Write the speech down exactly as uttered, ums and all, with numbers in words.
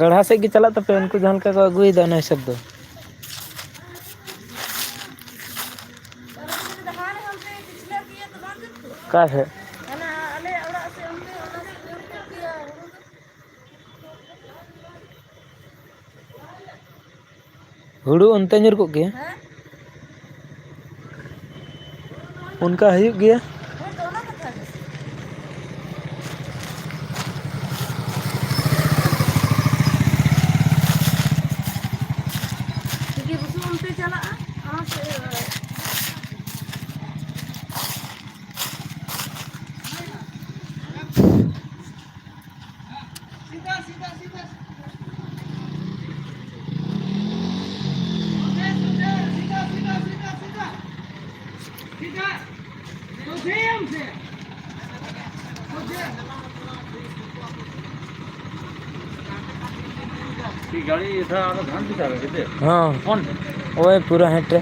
ᱜᱟᱲᱦᱟ ᱥᱮᱫ ᱜᱮ ᱪᱟᱞᱟᱜ ᱛᱟᱯᱮ, ᱩᱱᱠᱩ ᱡᱟᱦᱟᱸ ᱞᱮᱠᱟ ᱠᱚ ᱟᱹᱜᱩᱭᱮᱫᱟ ᱚᱱᱟ ᱦᱤᱥᱟᱹᱵ ᱫᱚ᱾ ᱚᱠᱟ ᱥᱮᱫ? ᱦᱩᱲᱩ ᱚᱱᱛᱮ ᱧᱩᱨ ᱠᱚᱜ ᱜᱮᱭᱟ᱾ ᱦᱮᱸ? ᱚᱱᱠᱟ ᱦᱩᱭᱩᱜ ᱜᱮᱭᱟ᱾ ᱦᱳᱭ ᱛᱚ, ᱚᱱᱟ ᱠᱟᱛᱷᱟ ᱜᱮ᱾ ᱡᱩᱫᱤ ᱵᱩᱥᱩᱵ ᱚᱱᱛᱮ ᱪᱟᱞᱟᱜᱼᱟ, ᱚᱱᱟ ᱥᱮ-, ᱜᱟᱹᱲᱤ ᱮᱴᱟᱜ ᱟᱨᱚ ᱫᱷᱟᱱ ᱯᱤᱥᱟ ᱨᱮ ᱪᱮᱫ? ᱦᱚᱸ᱾ ᱯᱷᱳᱱ ᱨᱮ? ᱳᱭ ᱯᱩᱨᱟᱹ ᱦᱮᱸᱴ ᱨᱮ᱾